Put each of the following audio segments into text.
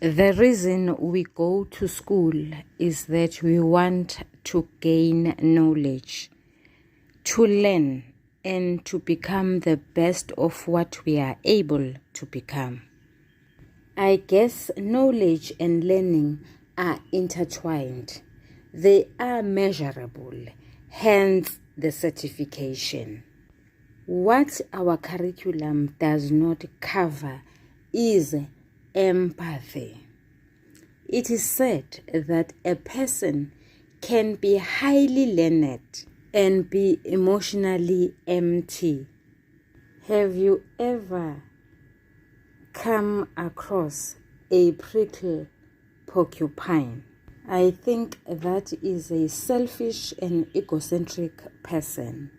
The reason we go to school is that we want to gain knowledge, to learn, and to become the best of what we are able to become. I guess knowledge and learning are intertwined. They are measurable, hence the certification. What our curriculum does not cover is empathy. It is said that a person can be highly learned and be emotionally empty. Have you ever come across a prickle porcupine? I think that is a selfish and egocentric person.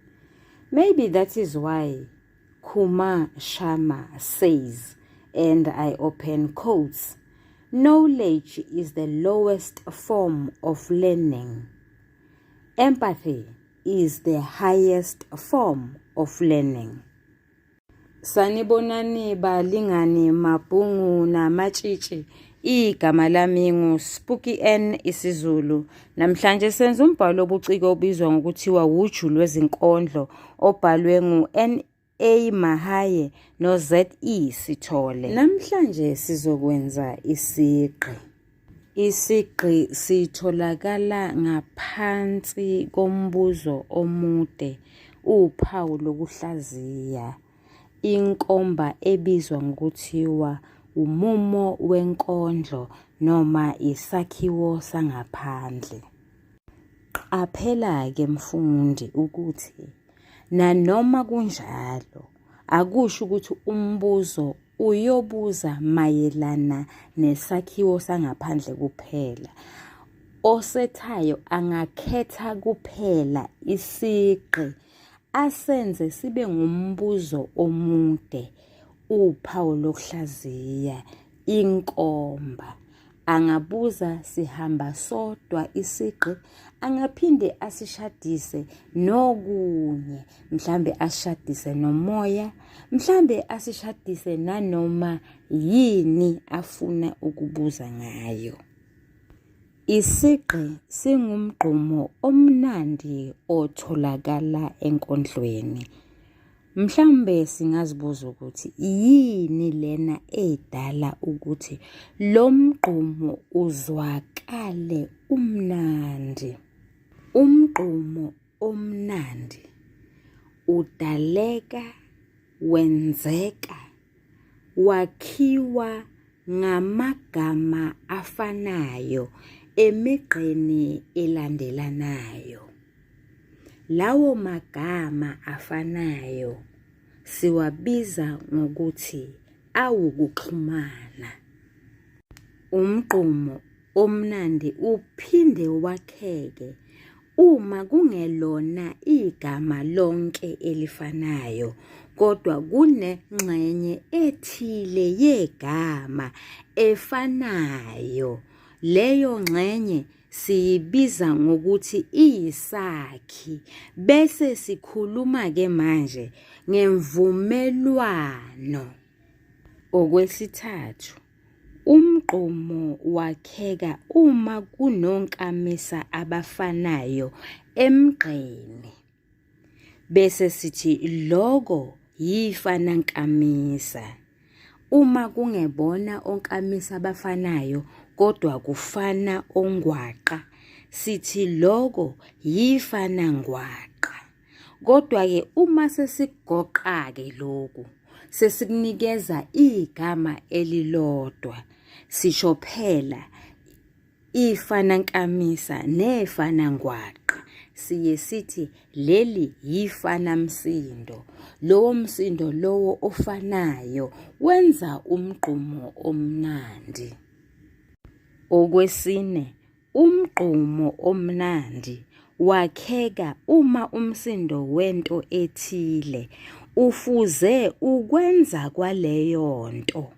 Maybe that is why Kumar Sharma says, and I open quotes, knowledge is the lowest form of learning. Empathy is the highest form of learning. Sanibonani balingani mabhungu namatshitshi. Igama lami nguSpooky N isiZulu. Namhlanje senza umbhalo obuciko obizwa ngokuthiwa uju lwezinkondlo obhalwe ngu-N A Mahaye no-ZE Sithole. Namhlanje sizokwenza isigqi. Isigqi sitholakala ngaphansi kombuzo omude, uphawu lokuhlaziya, inkomba ebizwa ngokuthiwa umumo wenkondlo noma isakhiwo sangaphandle. Qaphela-ke mfundi ukuthi nanoma kunjalo akusho ukuthi umbuzo uyobuza mayelana nesakhiwo sangaphandle kuphela. Osethayo angakhetha kuphela isigqi asenze sibe ngumbuzo omude, uphawu lokuhlaziya, inkomba. Angabuza sihamba sodwa isigqi, angaphinde asishadise nokunye, mhlambe asishadise nomoya, mhlambe asishadise nanoma yini afuna ukubuza ngayo. Isigqi singumgqumo omnandi otholakala enkondlweni. Mhlawumbe singazibuza ukuthi yini lena edala ukuthi lo mgqumo uzwakale umnandi. Umgqumo omnandi udaleka, wenzeka, wakhiwa ngamagama afanayo emigqeni elandelanayo. Lawo magama afanayo siwabiza ngokuthi awukuxhumana. Umgqumo omnandi uphinde wakheke uma kungelona igama lonke elifanayo kodwa kunengxenye ethile yegama efanayo. Leyo ngxenye siyibiza ngokuthi iyisakhi bese sikhuluma-ke manje ngemvumelwano. Okwesithathu, umgqumo wakheka uma kunonkamisa abafanayo emgqeni. Bese sithi loko yifanankamisa. Uma kungebona onkamisa abafanayo kodwa kufana ongwaqa, sithi loko yifanangwaqa. Kodwa-ke uma sesikugoqa-ke loku, sesikunikeza igama elilodwa, sisho phela ifanankamisa nefanangwaqa. Siye sithi leli yifanamsindo. Lowo msindo lowo ofanayo wenza umgqumo omnandi. Okwesine, Umgqumo omnandi wakheka uma umsindo wento ethile ufuze ukwenza kwaleyo nto.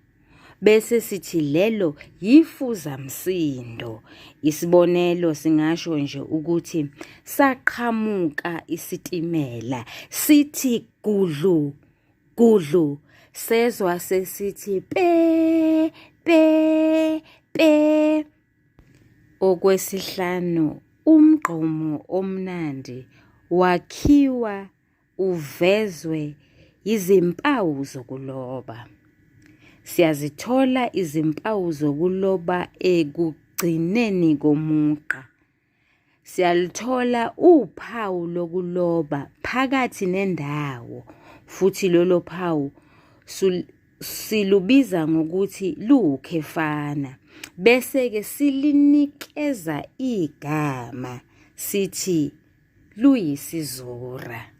Bese sithi lelo yifuzamsindo. Isibonelo singasho nje ukuthi saqhamuka isitimela sithi gudlu gudlu sezwa sesithi pe pe pe. Okwesihlanu, umgqumo omnandi wakhiwa uvezwe yizimpawu zokuloba. Siyazithola izimpawu zokuloba ekugcineni komugqa. Siyaluthola uphawu lokuloba phakathi nendawo futhi lolo phawu silubiza ngokuthi luwukhefana bese-ke silinikeza igama sithi luyisizura.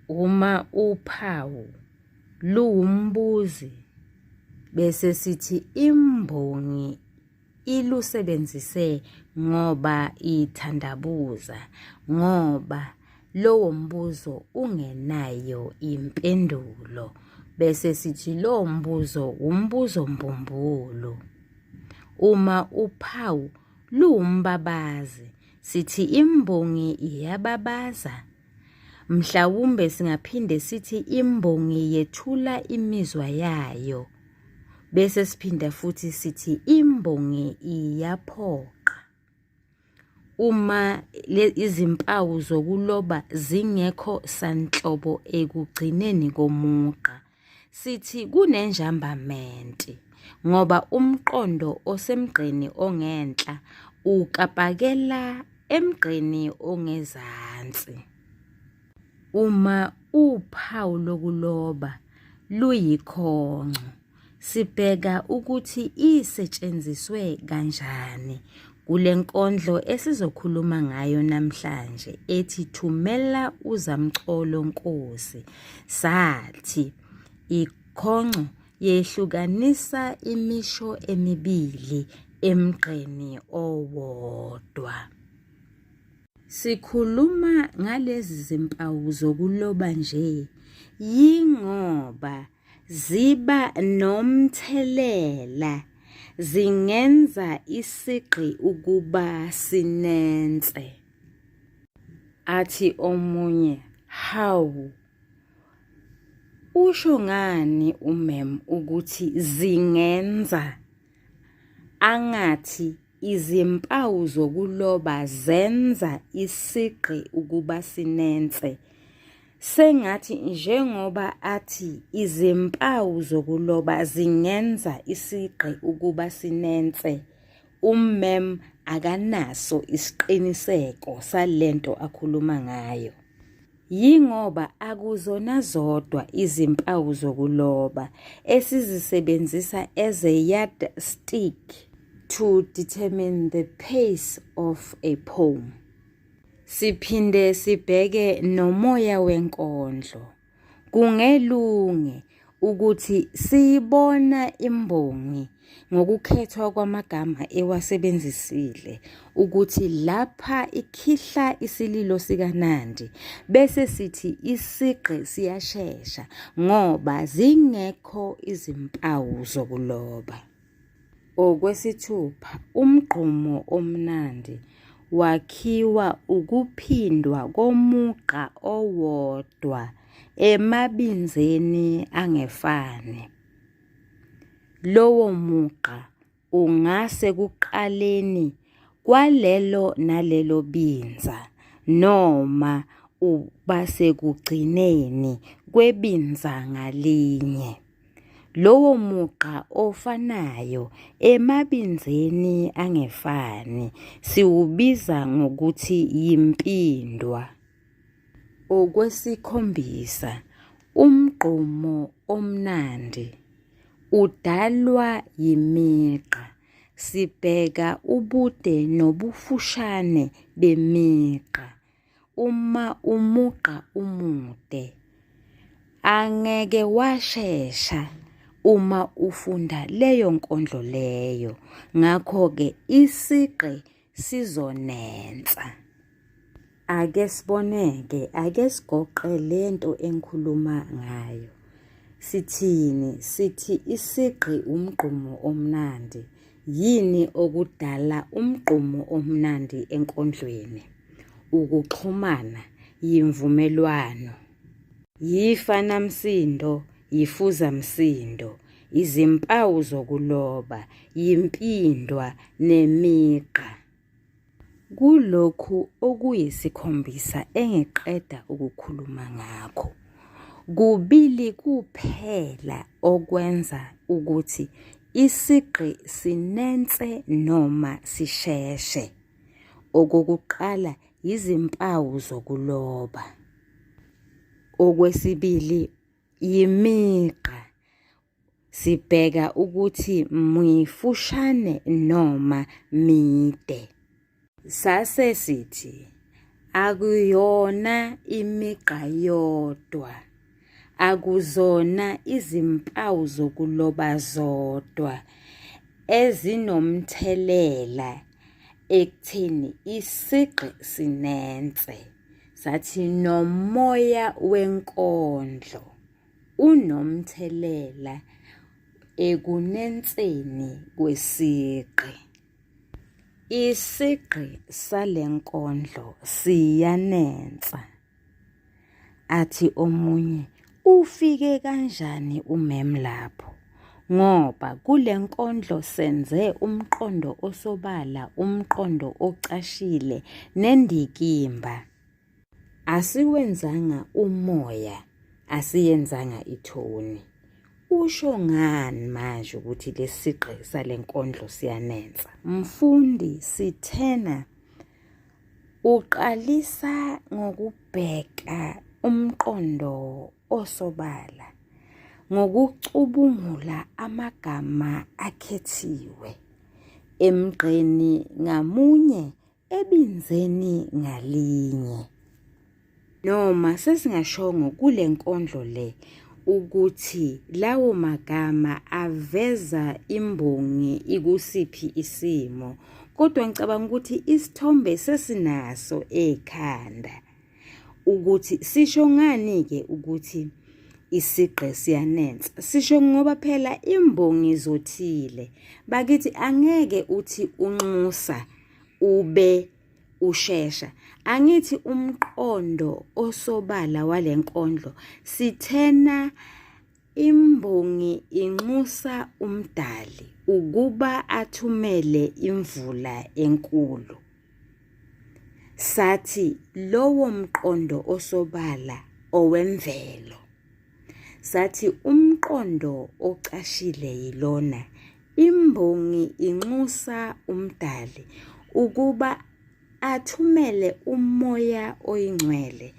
Uma uphawu luwumbuzi bese sithi imbongi ilusebenzise ngoba ithandabuza ngoba lowo mbuzo ungenayo impendulo bese sithi lowo mbuzo umbuzo mbumbulu. Uma uphawu luwumbabazi sithi imbongi iyababaza. Mhlawumbe singaphinde sithi imbongi yethula imizwa yayo. Bese siphinda futhi sithi imbongi iyaphoqa. Uma izimpawu zokuloba zingekho sanhlobo ekugcineni komugqa, sithi kunenjambamenti ngoba umqondo osemgqeni ongenhla ukapakela emgqeni ongezansi. Uma uphawu lokuloba luyikhonco, sibheka ukuthi isetshenziswe kanjani kule nkondlo esizokhuluma ngayo namhlanje ethi Thumela uZamcolo Nkosi. Sathi ikhonco yehlukanisa imisho emibili emgqeni owodwa. Sikhuluma ngalezi zimpawu zokuloba nje yingoba ziba nomthelela, zingenza isigqi ukuba sinense. Athi omunye, Hawu, usho ngani umem ukuthi zingenza? Angathi Izimpawu zokuloba zenza isigqi ukuba sinense. Sengathi njengoba athi izimpawu zokuloba zingenza isigqi ukuba sinense, uMem akanaso isiqiniseko salento akhuluma ngayo. Yingoba akuzona zodwa izimpawu zokuloba esizisebenzisa as a yardstick to determine the pace of a poem. Siphinde sibheke nomoya wenkondlo. Kungelunge ukuthi siyibona imbongi ngokukhethwa kwamagama ewasebenzisile ukuthi lapha ikhihla isililo sikaNandi bese sithi isigqi siyashesha ngoba zingekho izimpawu zokuloba. Okwesithupha, umgqumo omnandi wakhiwa ukuphindwa komugqa owodwa emabinzeni angefani. Lowo mugqa ungase kuqaleni kwalelo nalelo binza noma uba sekugcineni kwebinza ngalinye. Lowo mugqa ofanayo emabinzeni angefani siwubiza ngokuthi yimpindwa. Okwesikhombisa, umgqumo omnandi udalwa yimigqa. Sibheka ubude nobufushane bemigqa. Uma umugqa umude, angeke washesha uma ufunda leyo nkondlo leyo. Ngakho-ke isigqi sizonensa. Ake sibone-ke, ake sigoqe lento engikhuluma ngayo. Sithini? Sithi isigqi umgqumo omnandi. Yini okudala umgqumo omnandi enkondlweni? Ukuxhumana, yimvumelwano. Yifanamsindo, yifuzamsindo. izimpawu zokuloba, yimpindwa nemigqa. Kulokhu okuyisikhombisa engiqeda ukukhuluma ngakho, kubili kuphela okwenza ukuthi isigqi sinense noma sisheshe. Okokuqala yizimpawu zokuloba. Okwesibili yimigqa. Sibheka ukuthi mifushane noma mide. Sase sithi akuyona imigqa yodwa, akuzona izimpawu zokuloba zodwa ezinomthelela ekutheni isigqi sinense. Sathi nomoya wenkondlo. Unomthelela ekunenseni kwesigqi. Isigqi sale nkondlo siyanensa. Athi omunye ufike kanjani umem lapho? Ngoba kule nkondlo senze umqondo osobala, umqondo ocashile nendikimba. Asiwenzanga umoya, asiyenzanga ithoni. Usho ngani manje ukuthi lesigqi sale nkondlo siyanensa? Mfundi sithena uqalisa ngokubheka umqondo osobala ngokucubungula amagama akhethiwe emgqeni ngamunye ebinzeni ngalinye. Noma sesingashongo kule nkondlo le ukuthi lawo magama aveza imbongi ikusiphi isimo, kodwa ngicabanga ukuthi isithombe sesinaso ekhanda ukuthi sisho ngani-ke ukuthi isigqi siyanensa. Sisho ngoba phela imbongi izothile. Bakithi angeke uthi unxusa ube ushesha. Angithi umqondo osobala wale nkondlo sithena imbongi inxusa uMdali ukuba athumele imvula enkulu. Sathi lowo mqondo osobala owemvelo. Sathi umqondo ocashile yilona, imbongi inxusa uMdali ukuba athumele uMoya oyiNgcwele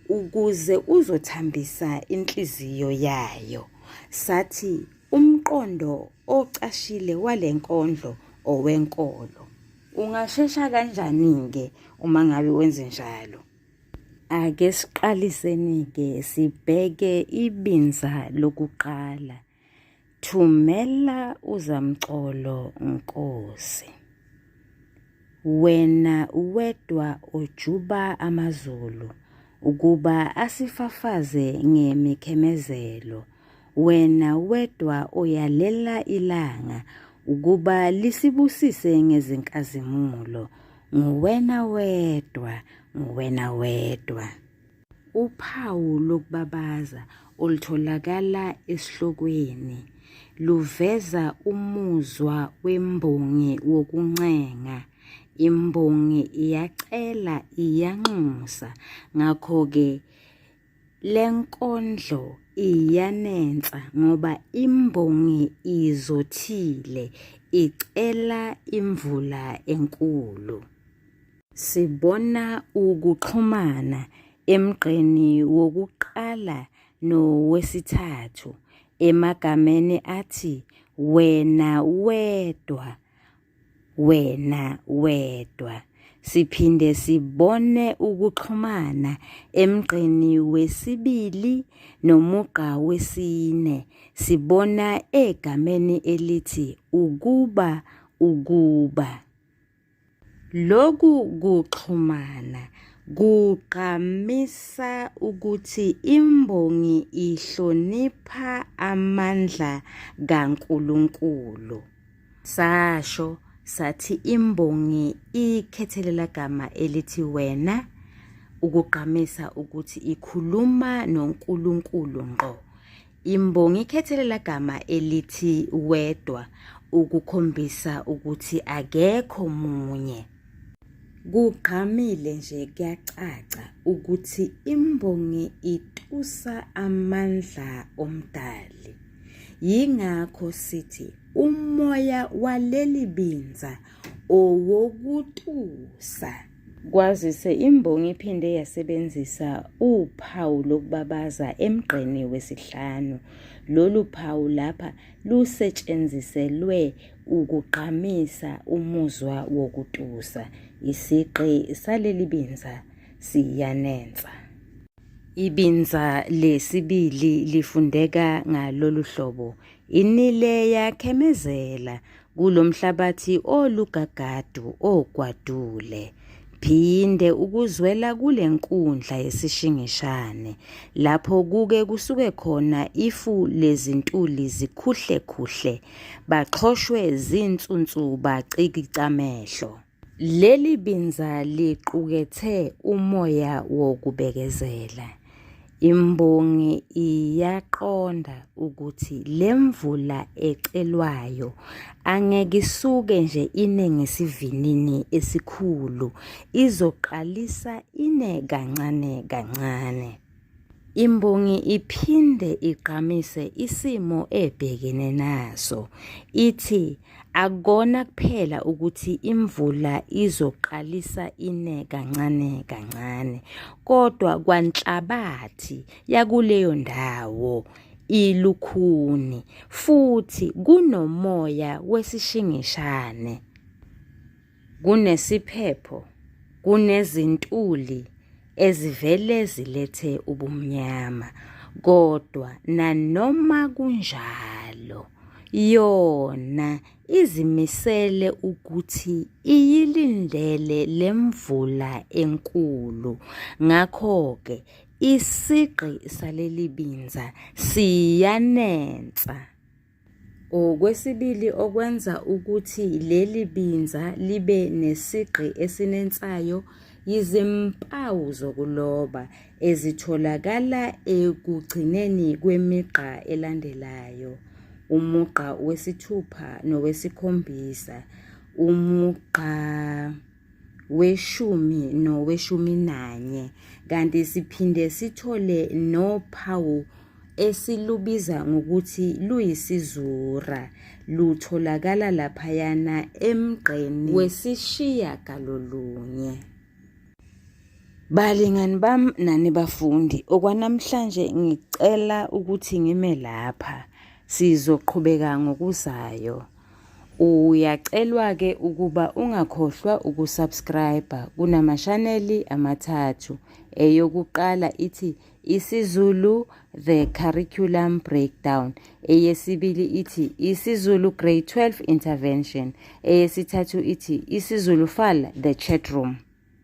ukuze uzothambisa inhliziyo yayo. Sathi umqondo ocashile wale nkondlo owenkolo. Ungashesha kanjani-ke uma ngabe wenzenjalo? Ake siqaliseni-ke sibheke ibinza lokuqala. Thumela uzamcolo Nkosi. Wena wedwa ojuba amazulu ukuba asifafaze ngemikhemezelo. Wena wedwa oyalela ilanga ukuba lisibusise ngezinkazimulo. Nguwena wedwa, nguwena wedwa. Uphawu lokubabaza olutholakala esihlokweni luveza umuzwa wembongi wokuncenga. Imbongi iyacela, iyanxusa. Ngakho-ke le nkondlo iyanensa ngoba imbongi izothile, icela imvula enkulu. Sibona ukuxhumana emgqeni wokuqala nowesithathu emagameni athi wena wedwa, wena wedwa. Siphinde sibone ukuxhumana emgqeni wesibili nomugqa wesine. Sibona egameni elithi ukuba, ukuba. Lokhu kuxhumana kugqamisa ukuthi imbongi ihlonipha amandla kaNkulunkulu. Sasho sathi imbongi ikhethe lela gama elithi wena ukugqamisa ukuthi ikhuluma noNkulunkulu ngqo. Imbongi ikhethe lela gama elithi wedwa ukukhombisa ukuthi akekho munye. Kugqamile nje kuyacaca ukuthi imbongi itusa amandla omdali. Yingakho sithi umoya waleli binza owokutusa. Kwazise imbongi iphinde yasebenzisa uphawu lokubabaza emgqeni wesihlanu. Lolu phawu lapha lusetshenziselwe ukugqamisa umuzwa wokutusa. Isigqi saleli binza siyanensa. Ibinza lesibili lifundeka ngalolu hlobo, Inile yakhemezela kulo mhlabathi olugagadu ogwadule. Phinde ukuzwela kule nkundla yesishingishane lapho kuke kusuke khona ifu lezintuli zikhuhlekhuhle baxhoshwe zinsunsu bacikicamehlo. Leli binza liqukethe umoya wokubekezela. Imbongi iyaqonda ukuthi le mvula ecelwayo angeke isuke nje ine ngesivinini esikhulu, izoqalisa ine kancane kancane. Imbongi iphinde igqamise isimo ebhekene naso. Ithi akukona kuphela ukuthi imvula izoqalisa ine kancane kancane, kodwa kwanhlabathi yakuleyo ndawo ilukhuni futhi kunomoya wesishingishane. Kunesiphepho, kunezintuli ezivele zilethe ubumnyama, kodwa nanoma kunjalo yona izimisele ukuthi iyilindele le mvula enkulu. Ngakho-ke isigqi saleli binza siyanensa. Okwesibili okwenza ukuthi leli binza libe nesigqi esinensayo yizimpawu zokuloba ezitholakala ekugcineni kwemigqa elandelayo, umugqa wesithupha nowesikhombisa, umugqa weshumi noweshumi nanye kanti siphinde sithole nophawu esilubiza ngokuthi luyisizura lutholakala laphayana emgqeni wesishiyagalolunye. Balingani bami nani bafundi, okwanamhlanje ngicela ukuthi ngime lapha. Sizoqhubeka ngokuzayo. Uyacelwa-ke ukuba ungakhohlwa ukusubscribe kunamashaneli amathathu. Eyokuqala ithi isiZulu The Curriculum Breakdown, eyesibili ithi isiZulu Grade 12 Intervention, eyesithathu ithi isiZulu Fal The Chat Room.